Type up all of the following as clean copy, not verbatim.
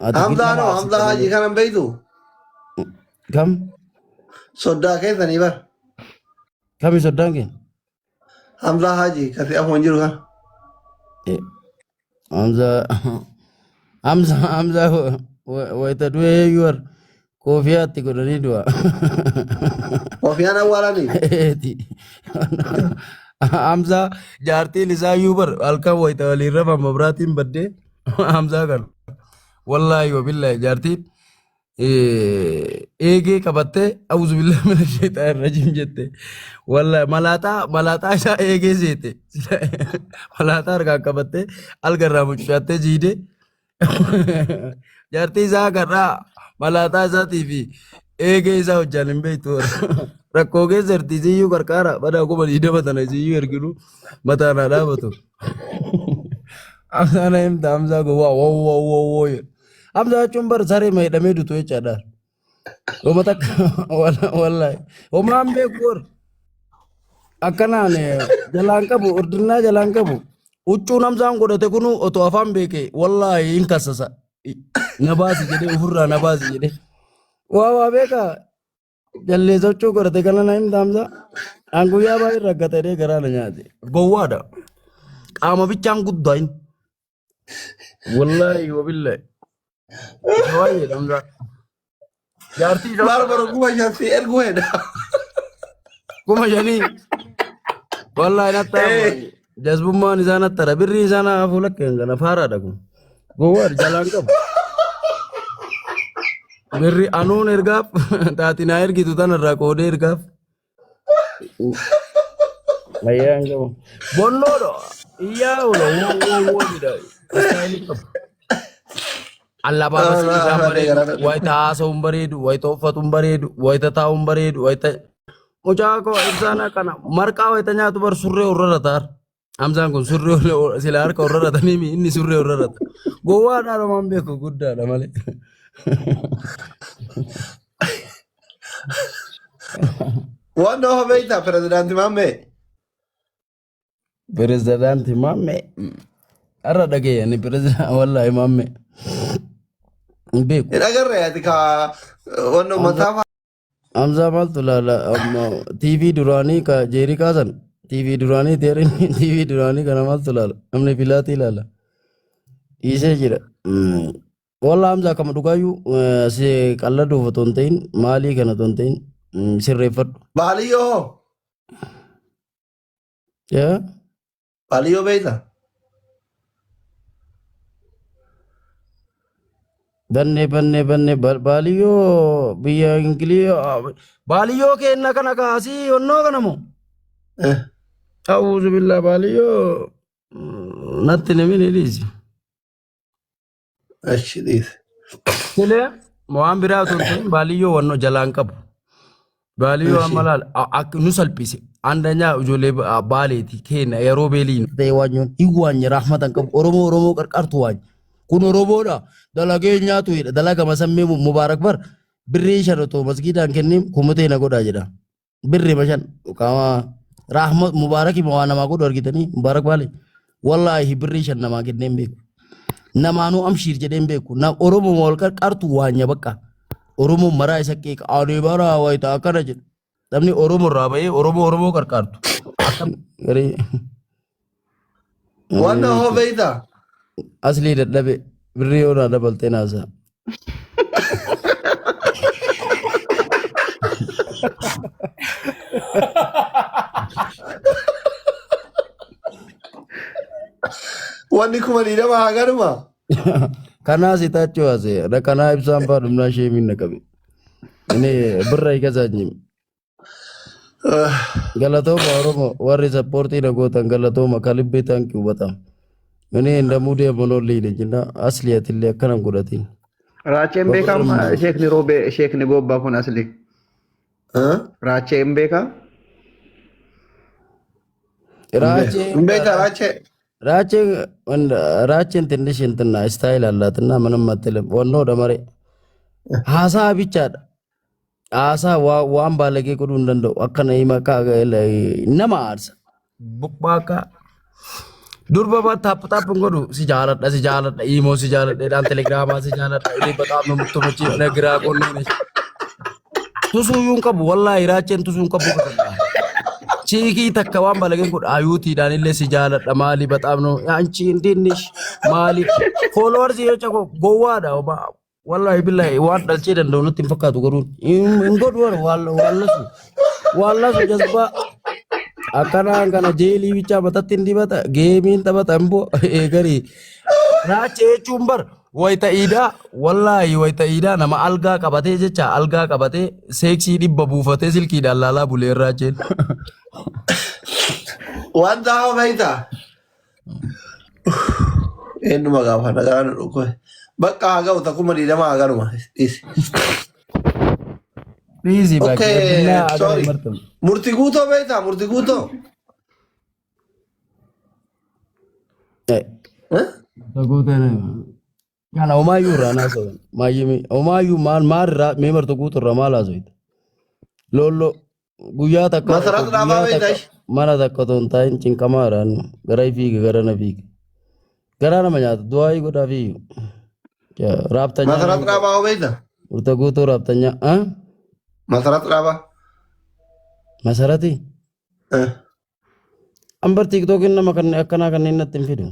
Ati Hamzaa nama noo Hamzaa aarsita Haajii malee. kanan beektu Kam? soddaa keessanii bar. Kami soddaan kee? Hamzaa Haajii kasi afoon jiru kana. Hamzaa Hamza Hamza wayita du'e eeyyuu har koofiyaa itti godhanii du'a. Koofiyaan awwaalanii. Eeti. Hamzaa jaartiin isaa iyyuu bar halkan wayita waliin rafan mabraatiin baddee Hamzaa kan wallaahi wabillaahi jaartiin eegee qabattee auzu billahi mina sheexaan rajiim jette wallaahi malaaxaa malaaxaa isaa eegee seete malaaxaa harkaan qabattee algarraa mucucaattee jiidee jaartii isaa garraa malaaxaa isaatii fi eegee isaa hojjaan hin beektu rakkoo keessa jirti isiyyuu qarqaara badaa 20,000 tana isiyyuu erginu mataan haa dhaabatu. Hamzaa na himta Hamzaa gowwaa wow wow wow wow. Hamzaa jechuun bar saree ma hidhamee dutu jechaadha. Homa takka wallahi. Homaan beeku war. Akkanaan jalaan qabu ordinnaa jalaan qabu. Huccuun Hamzaan godhate kunu otoo afaan beeke wallahi hin kassasa. Na baasi jedhee ofirraa na baasi jedhee. Waa waa beekaa Jalleessa huccuu godhate kana na himta Hamza. An guyyaa baay'ee rakkate jedhee garaa na nyaate. Gowwaadha. Qaama bichaan guddaa inni. Wallaahi wabillahi. Baay'eedha Hamza. Jaartii isaa Maal bara 5,000 si erguu hedha. 5,000. Wallaahi natti Eh. hafa. Jazbummaan isaa natti hara. Birrii isaa na hafuu lakkeen kana faaraadha kun. Gowwaadha jalaan qabu. Birri anuun ergaaf taati naa ergitu tanarraa qoodee ergaaf. Ayyaan qabu. Bonnoodha. Iyyaa oola woo woo woo jedha. Istaayilii qabu. Allabaabasii isaa bareedu, wayita haasa'uun bareedu, wayita uffatuun bareedu, wayita taa'uun bareedu, wayita mucaa koo ibsaan akkana marqaa wayita nyaatu bar surree urrara taar. Hamzaan kun surree sila harka urraratanii mi inni surree urrarata. Gowwaadhaa romaan beeku guddaadha malee. Waan nama beektaa pirezidaanti Maammee? Pirezidaanti Maammee. Har'a dhagee ani pirezidaanti wallaahi Maammee. Hin beeku. Hin agarre ati ka wanno mataa Hamzaa maaltu laala amma TV duraanii ka jeerii kaasan TV duraanii teerin TV duraanii kana maaltu laala namni filaatii laala dhiisee jira. Walla Hamzaa kama dhugaayyuu si qalladuuf otoo hin ta'in maalii kana otoo hin ta'in sirreeffadhu. Baaliyyoo hoo? Yaa? Baaliyyoo beektaa? Banne banne banne baaliyyoo biyya Ingilii baaliyyoo keenna kana kaasii onnoo kana moo? Eh. A'uuzu billaa baaliyyoo natti nimin dhiisi. Achi dhiise. Silee waan biraa osoo hin ta'in baaliyyoo wannoo jalaan qabu. Baaliyyoo amma laal akka nu salphise. Andanyaa ijoollee baaleeti keenya yeroo beeliin. Ta'e waanyoon hin waanye rahmatan qabu Oromoo Oromoo qarqartu waanye. Kun Oromoodha dalagee nyaatu jedha dalaga masammee Mubaarak bar birrii 5 otoo masgiidaan kenniin kumutee na godhaa jedha. Birri 5 qaama rahma mubaaraki waa namaa godhu argitanii mubaarak baale wallaahi birrii 5 namaa kennee hin beeku. Namaanuu amshiir jedhee hin beeku. Na Oromoo wal qarqaartu waanya bakka. Oromoo maraa isa qeeqa ani bara wayita akkana jedhu. Namni Oromoo irraa bahee Oromoo Oromoo qarqaartu. Akkam garee. Wanna hoo beektaa? Aslii dadhabe birrii yoo naa dabaltee naasaa. Wanni 20,000 haganuma. Kanaa si taachuu haasee kanaa ibsaan faa dhumnaa ishee miinna qabe. Inni birra hiikasaa Galatooma Oromo warri sappoortii na gootan galatooma kalibbee thank you በጣም እኔ እንደ ሙዴ ሆኖልኝ ነኝ እና አስሊ atillee akkana hin godhatin. Raacheen beekaa amma sheekni roobee sheekni goobbaa kun asli. Raacheen beekaa? Raachee Hin beekaa raachee. raacheen raacheen ትንሽ እንትና ስታይል አላትና ምንም አትልም። ወኖ ደመሬ haasaa bichaadha. Haasaa waan baalagee godhuu hin danda'u. Akkana hima akka nama aarsa. Buqqaaqa. Durba ba tap tap hin godhu si jaaladha si jaaladha iimoo si jaaladha jedhaan telegiraamaa si jaaladha inni bataam namatti tomachi nagiraa qonneen tusuu iyyuu hin qabu wallaahi raacheen tusuu hin qabu kakadha. Chiikii takka waan balageen godha ayuutiidhaan illee si jaaladha maali bataam no anchi indinnish maali followers yoo cako gowwaadha wallaahi billahi waan dhalchee danda'u natti hin fakkaatu garuu hin godhu waan waan lasu waan lasu jazbaa akkanaan kana jeelii bichaa matatti hin dibata geemiin taphata hin bu'a eegarii raachee jechuun bar wayita iidaa wallaahi wayita iidaa nama algaa qabatee jecha algaa qabatee seeksii 100 buufatee silkiidhaan laalaa bulee raacheen. Wanta hoo beektaa? Eenyuma gaafa nagaa nu dhukkube. Bakka haa ga'u takkuma 20 haa ganuma. Dhiisi. Dhiisi bakka Okay, addunyaa agara sorry. martamu. Murtii guutoo beektaa? Murtii guutoo? Eh? Kana homaayyuu irraa naasa'u. Maayyimi homaayyuu maal maal irraa mee martu guutuu irraa maal haasa'ita? Lollo guyyaa takka Masarat otoo dhaabaa guyyaa beektaa takka mana takka otoo hin taa'in cinqamaa irraan gara fiiga gara na fiiga. Garaa nama nyaata du'aayii godhaa fiigu. Raabtanyaa Masarat dhaabaa hoo beektaa? Murta guutuu raabtanyaa. Ah? Masarat dhaabaa. Masarati? Eh. Ambar tiiktookiin nama kan akkanaa kanneen natti hin fidu.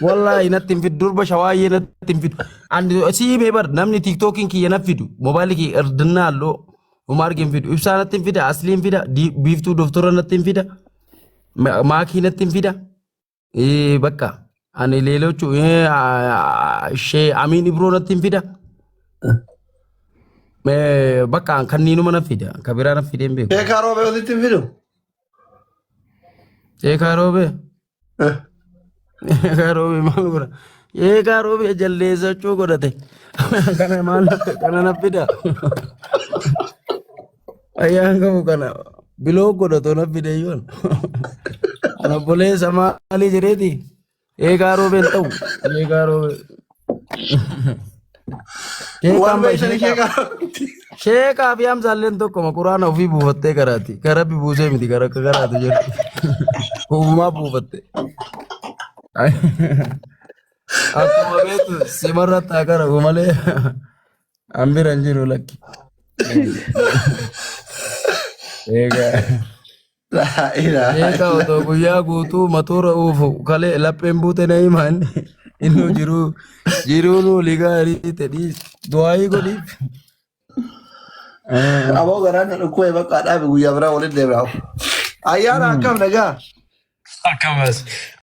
Wallaahi natti hin fidu durba shawaayyee natti hin fidu. Ani sii mee bar namni tiiktookiin kiyya na fidu moobaayilii kiyya erdinnaa halluu uma arge hin fidu. Ibsaa natti hin fida aslii hin fida biiftuu doftora natti hin fida maakii natti hin fida. Bakka ani leelochu shee amiin ibroo natti hin fida. Bakka kanniinuma na fida ka biraa na fidee hin beeku. Sheekaa roobee walitti hin fidu. Sheekaa roobee. Sheekaa roobee maal godha? Sheekaa roobee jaldeessachuu godhate. Kana maal kana na fida? Ayyaan qabu kana biloo godhatu na fide yoon. Ana obboleessa maalii jedheeti? Eegaa roobeen ta'u. Eegaa roobee. Waan Sheekaan beektanii sheekaa sheekaa. sheekaa fi hamzaalleen tokkoma quraana ofii buufattee karaati. Kan rabbi buusee miti kan akka karaatu jedhu. Ofumaa buufatte. Akkuma beektu simarratti haa karabu malee an bira hin jiru lakki. Eegaa. Laa ilaaha Sheeka otoo guyyaa guutuu matoora oofu kalee lapheen buute na hima inni innuu jiruu jiruun olii gaarii ta'e du'aayii godhiif. Aboo garaan na dhukkube bakka dhaabe guyyaa biraa walitti deebi'a. Ayyaana akkam nagaa? Akkamas.